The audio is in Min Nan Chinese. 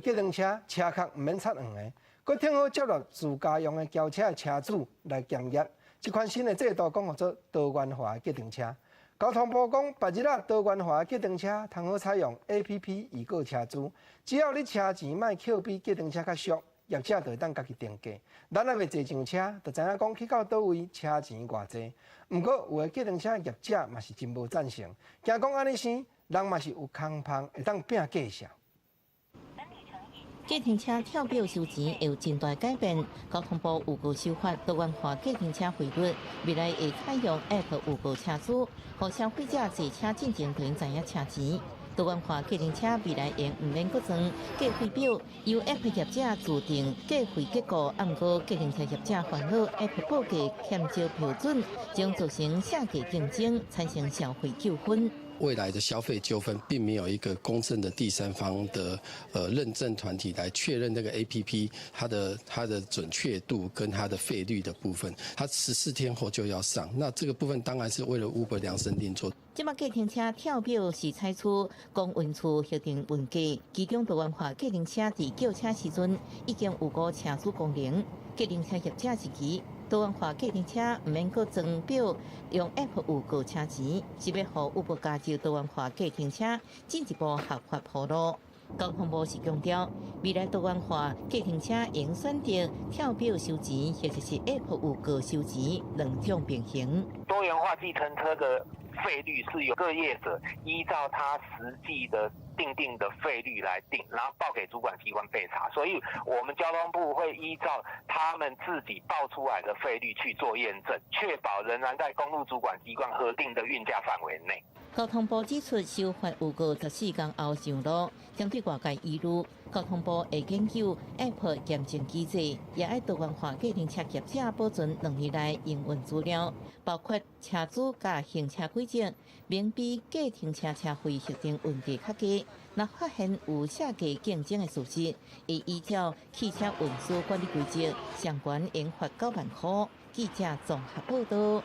計程車車殼毋免擦黃的，閣聽好接納自家用的轎車的車主來檢驗。這款新的制度講號做多元化的計程車。交通部講，別日仔多元化的計程車通好採用 APP 預購車資，只要你車錢莫扣比計程車較俗，業者就會當家己定價。咱猶未坐上車，就知影講去到佗位車錢偌濟。毋過有的計程車業者嘛是真無贊成，驚講按呢生人嘛是有空芳會當拚計數。計程車跳表收錢會有真大改變，交通部預告修法多元化計程車費率，未來會採用 App 預購車資，予消費者坐車進前就知影車錢。多元化計程車未來會毋免閣裝計費表，由 App 業者自定計費結構，毋過計程車業者煩惱 App 報價欠招標準，將造成下價競爭，產生消費糾紛。未來的消費糾紛，並沒有一個公正的第三方的認證團體來確認那個 APP 它的準確度跟它的費率的部分，它14天後就要上，那這個部分當然是為了 Uber 量身定做。這擺計程車跳表是採取公運處核定運價，其中多元化計程車佇叫車時陣已經有個車資功能，計程車業者是指多元化計程車毋免閣裝表，用 App 預購車錢，是欲予 Uber 加入多元化計程車進一步合法鋪路。交通部是強調，未來多元化計程車應選擇跳表收錢，或者是 App 預購收錢兩種並行。多元化計程車的費率是由各業者依照他實際的訂定的費率來定，然後報給主管機關備查。所以，我們交通部會依照他們自己報出來的費率去做驗證，確保仍然在公路主管機關核定的運價範圍內。交通部指出，修法預告14天後上路，針對外界疑慮，交通部會研究 App 驗證機制，也愛多元化計程車業者保存2年來營運資料，包括車資佮行車軌跡，明比計程車車費核定運價較低。若發現有下價競爭的事實，會依照汽車運輸管理規則，相關應罰9萬塊。記者綜合報道。